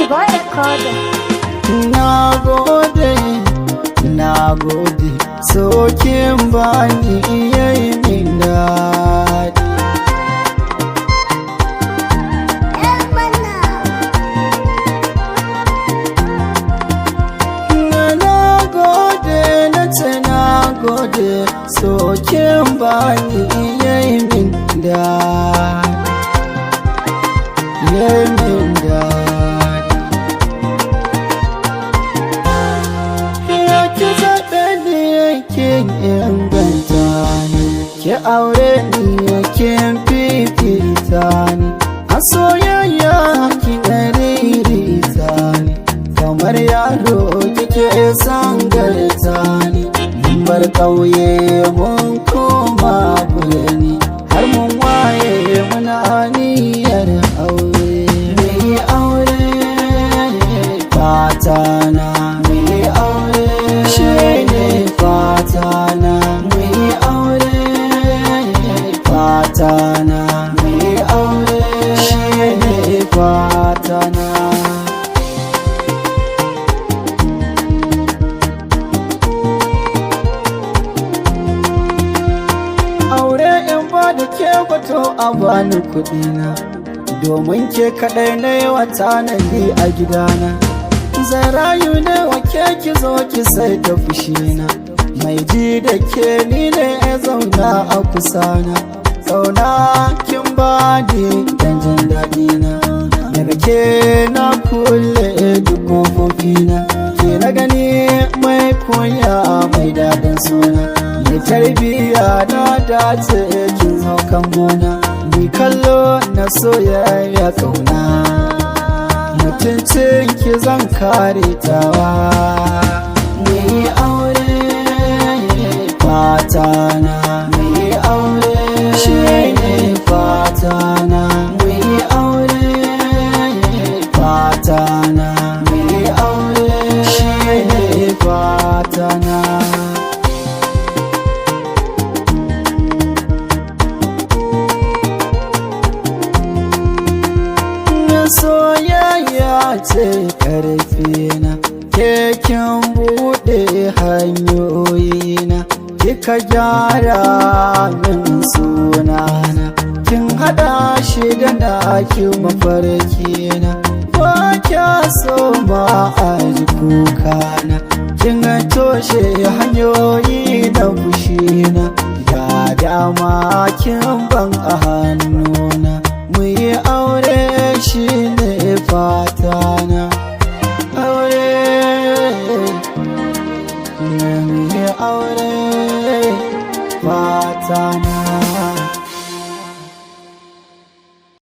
Boy Recorder. Na gode, na gode, sokin bani yayi min daɗi. Na gode, na ce na gode, sokin bani yayi min daɗi. Yayi min daɗi. Ya ki zaɓe ni yakin inganta ni, ki aure ni yakin fifita ni, a soyayya ki ririta ni, kamar yaro kike sangarta ni, mun bar ƙauye mun koma birni, har mun waye muna niyyar aure. Mu aure fata na, mu yi aure shine fata na, mu yi aure fata na, mu yi aure shine fata na. Aure in ba da ke bato a bani kuɗina, domin ke kaɗai na yi wa tanadi a gidana. Zan rayu ne wa ke ki zo ki sai ta fushina, mai ji da ke ni ne ya zauna a kusana. Zauna kin bani dan jin daɗina, daga ke na kulle duk kofofina. Ke na gani mai koya mai daɗin suna, mai tarbiya na dace kin zo kan gona. Ni kallo na soyayya kauna, mutuncin ki zan kare tawa. Mu yi aure fata na, mu yi aure shine fata na, mu yi aure fata na, mu yi aure shine fata na. Soyayya ce karfina, kekin buɗe hanyoyina, kika gyara min sunana, kin haɗa shi da naki mafarkina, ba kya so ma a ji kukana, kin toshe hanyoyi da fushina, da dama kin ban a hannuna. Mu yi aure shi ne fatana, aure, mu yi aure fatana.